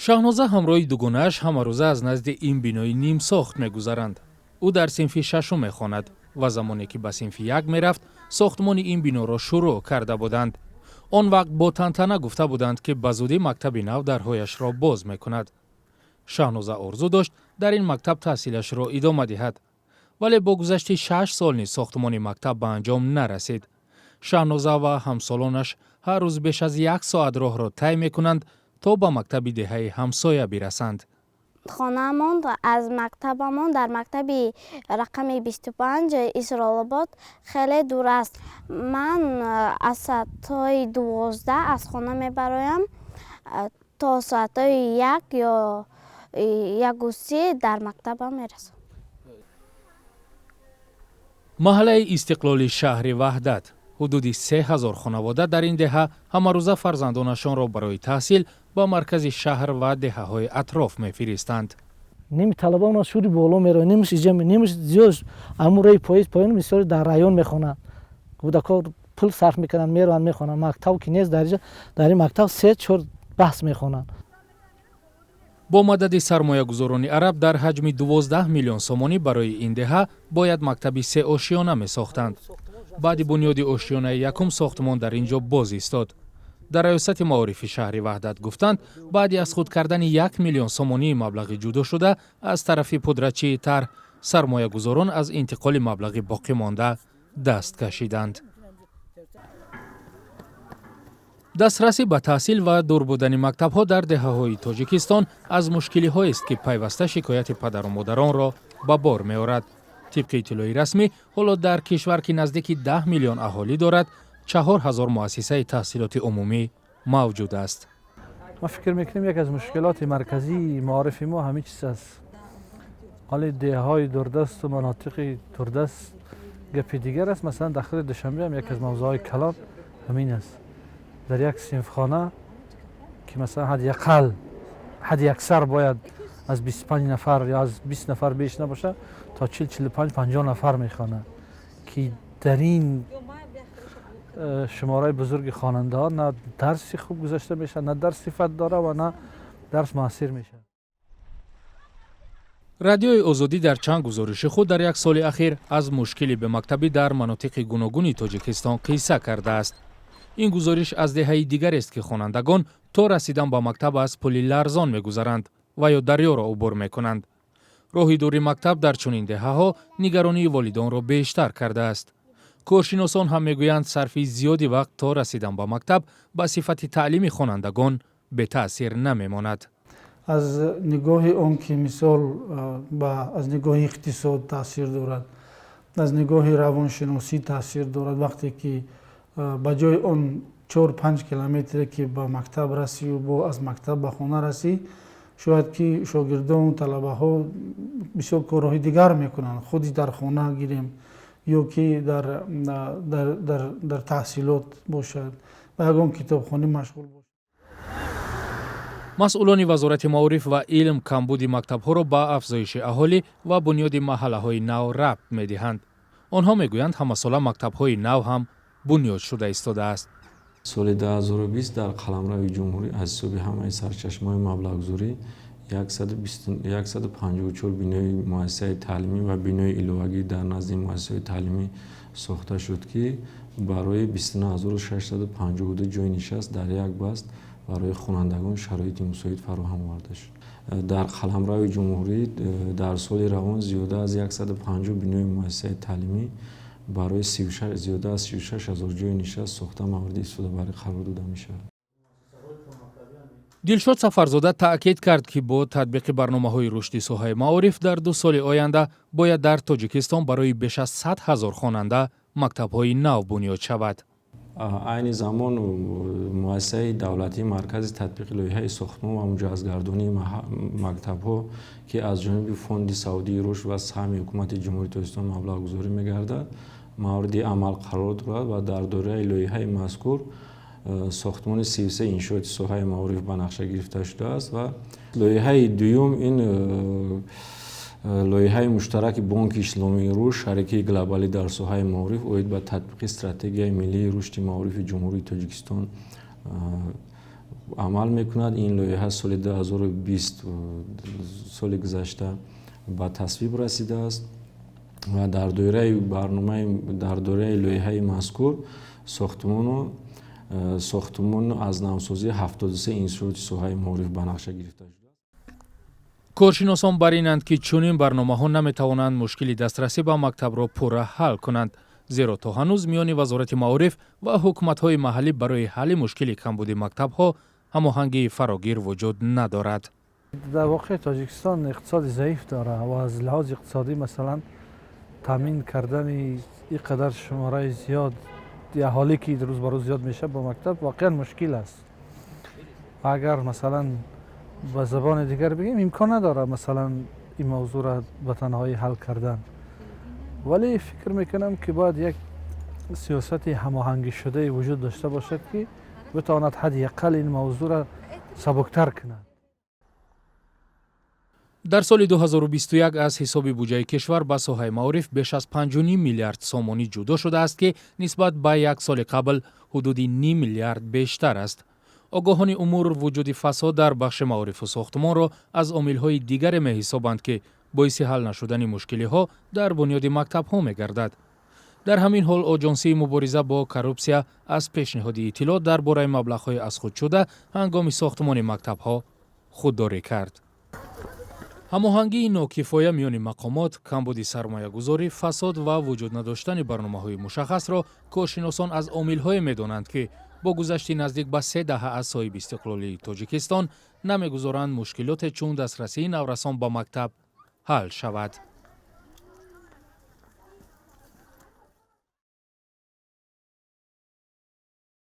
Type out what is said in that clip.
Шаҳноза ҳамроҳи дугонааш ҳамарӯза аз назди ин бинои нимсохт мегузаранд. Ӯ дар синфи шашум мехонад ва замоне ки ба синфи як мерафт, сохтмони ин биноро шурӯъ карда буданд. Он вақт бо тантана гуфта буданд, ки ба зудӣ мактаби нав дарҳояшро боз мекунад. Шаҳноза орзу дошт, дар ин мактаб таҳсилашро идома диҳад, вале бо гузашти 6 сол низ сохтмони мактаб ба анҷом нарасид. Шаҳноза ва ҳамсолонаш ҳар рӯз беш аз як соат роҳро тай мекунанд, то ба мактаби деҳаи ҳамсоя бирасанд. Хонаамон аз мактабамон дар мактаби рақами 25 Исролобод хеле дур аст. Ман аз соатҳои 12 аз хона мебароям, то соатҳои 1 ё 1:30 дар мактабам мерасам. Маҳаллаи Истиқлоли шаҳри Ваҳдат. Ҳудуди 3000 хонавода дар ин деҳа ҳамарӯза фарзандонашонро барои таҳсил ба маркази шаҳр ва деҳаҳои атроф мефиристанд. Ними талабаон шури боло меравад, нимаш иҷа, нимаш зиёд аму рои поиз поён, бисёр дар район мехонанд. Кӯдакҳо пул сарф мекунанд, мераванд, мехонанд. Мактаб ки нест дар иҷа, дар ин мактаб се чор баҳс мехонанд. Бо мадади сармоягузорони араб дар ҳаҷми 12 миллион сомонӣ барои ин деҳа бояд мактаби сеошёна месохтанд. Баъди бунёди ошёнаи якум сохтмон дар ин ҷо боз истод. Дар раёсати маорифи шаҳри Ваҳдат гуфтанд, баъди аз худ кардани 1 миллион сомонии маблағи ҷудошуда аз тарафи пудратчии тарҳ, сармоягузорон аз интиқоли маблағи боқимонда даст кашиданд. Дастрасӣ ба таҳсил ва дур будани мактабҳо дар деҳаҳои Тоҷикистон аз мушкилиҳоест, ки пайваста шикояти падару модаронро ба бор меорад. Тибқи иттилои расмӣ, ҳоло дар кишвар, ки наздики 10 миллион аҳолӣ дорад, 4000 муассисаи таҳсилоти умумӣ мавҷуд аст. Ма фикр мекунем, як аз мушкилоти марказии маорифи мо ҳамин чиз аст. Ҳоли деҳаҳои дурдасту манотиқи дурдаст гапи дигар аст. Масалан, дар худи Душанбе ҳам як аз мавзӯъҳои калон ҳамин аст. Дар як синфхона, ки масалан ҳадди ақал, ҳадди аксар бояд аз 25 нафар ё аз 20 нафар беш набошад, то 40, 45, 50 нафар мехонанд, ки дар ин шумораи бузурги хонандаҳо на дарси хуб гузашта мешавад, на дарс сифат дора ва на дарс муассир мешавад. Радиои Озодӣ дар чанд гузориши худ дар як соли ахир аз мушкили бемактабӣ дар манотиқи гуногуни Тоҷикистон қисса кардааст. Ин гузориш аз деҳаи дигарест, ки хонандагон то расидан ба мактаб аз пули ларзон мегузаранд ва ё дарёро убур мекунанд. Роҳи дури мактаб дар чунин деҳаҳо нигаронии волидонро бештар кардааст. Коршиносон ҳам мегӯянд, сарфи зиёди вақт то расидан ба мактаб ба сифати таълими хонандагон бетаъсир намемонад. Аз нигоҳи он ки, мисол, аз нигоҳи иқтисод таъсир дорад, аз нигоҳи равоншиносӣ таъсир дорад. Вақте ки ба ҷои он 4-5 километре ки ба мактаб расию бо аз мактаб ба хона расӣ, шояд ки шогирдону талабаҳо бисёр корҳои дигар мекунанд, худи дар хона гирем ё ки дар таҳсилот бошад, ба ягон китобхонӣ машғул бошад. Масъулони Вазорати маориф ва илм камбуди мактабҳоро ба афзоиши аҳолӣ ва бунёди маҳаллаҳои нав рабт медиҳанд. Онҳо мегӯянд, ҳамасола мактабҳои нав ҳам бунёд шуда истодааст. Соли 2020 дар қаламрави ҷумҳурӣ аз ҳисоби ҳамаи сарчашмаҳои маблағгузорӣ 154 бинои муассисаи таълимӣ ва бинои иловагӣ дар назди муассисаҳои таълимӣ сохта шуд, ки барои 29652 ҷойи нишаст дар як баст барои хонандагон шароити мусоид фароҳам оварда шуд. Дар қаламрави ҷумҳурӣ дар соли равон зиёда аз 150 бинои муассисаи таълимӣ барои зиёда аз 36 ҳазор ҷойи нишаст сохта, мавриди истифодабарӣ қарор дода мешавад. Дилшод Сафарзода таъкид кард, ки бо татбиқи барномаҳои рушди соҳаи маориф дар 2 соли оянда бояд дар Тоҷикистон барои беш аз 100 000 хонанда мактабҳои нав бунёд шавад. Айни замон муассисаи давлатии Маркази татбиқи лоиҳаи сохтмон ва муҷаҳҳазгардонии мактабҳо, ки аз ҷониби Фонди Саудии рушд ва саҳми ҳукумати Ҷумҳурии Тоҷикистон маблағгузорӣ мегардад, мавриди амал қарор дорад ва дар доираи лоиҳаи мазкур сохтмони 33 иншооти соҳаи маориф ба нақша гирифта шудааст. Ва лоиҳаи дуюм ин лоиҳаи муштараки Бонки Исломии рушд, шарикии глобалӣ дар соҳаи маориф оид ба татбиқи Стратегияи миллии рушди маорифи Ҷумҳурии Тоҷикистон. Амал мекунад. Ин лоиҳа соли 2020, соли гузашта, ба тасвиб расидааст ва дар доираи барномаи, дар доираи лоиҳаи мазкур сохтмону аз навсозии 73 иншооти соҳаи маориф ба нақша гирифта шудааст. Коршиносон бар инанд, ки чунин барномаҳо наметавонанд мушкили дастрасӣ ба мактабро пурра ҳал кунанд, зеро то ҳанӯз миёни Вазорати маориф ва ҳукуматҳои маҳаллӣ барои ҳалли мушкили камбуди мактабҳо ҳамоҳангии фарогир вуҷуд надорад. Дар воқеъ Тоҷикистон иқтисоди заиф дорад ва аз лиҳози иқтисодӣ, масалан, таъмин кардани ин қадар шумораи зиёд аҳолӣ, ки рӯз ба рӯз зиёд мешавад, бо мактаб воқеан мушкил аст. Ва агар, масалан, ба забони дигар бигем, имкон надорад, масалан, ин мавзӯъро ба танҳоӣ ҳал кардан. Вале фикр мекунам, ки бояд як сиёсати ҳамоҳангишудае вуҷуд дошта бошад, ки битавонад ҳадди ақал ин мавзӯъро сабуктар кунад. Дар соли 2021 аз ҳисоби буҷаи кишвар ба соҳаи маориф беш аз 5,5 миллиард сомонӣ ҷудо шудааст, ки нисбат ба як соли қабл ҳудуди ним миллиард бештар аст. Огоҳони умур вуҷуди фасод дар бахши маорифу сохтмонро аз омилҳои дигаре меҳисобанд, ки боиси ҳал нашудани мушкилиҳо дар бунёди мактабҳо мегардад. Дар ҳамин ҳол Оҷонсии мубориза бо коррупсия аз пешниҳоди иттилоъ дар бораи маблағҳои аз худ шуда ҳангоми сохтмони мактабҳо худдорӣ кард. Ҳамоҳангии нокифоя миёни мақомот, камбуди сармоягузорӣ, фасод ва вуҷуд надоштани барномаҳои мушаххасро коршиносон аз омилҳое медонанд, ки бо гузашти наздик ба 3 даҳа аз соҳибистиқлолии Тоҷикистон намегузоранд мушкилоте чун дастрасии наврасон ба мактаб ҳал шавад.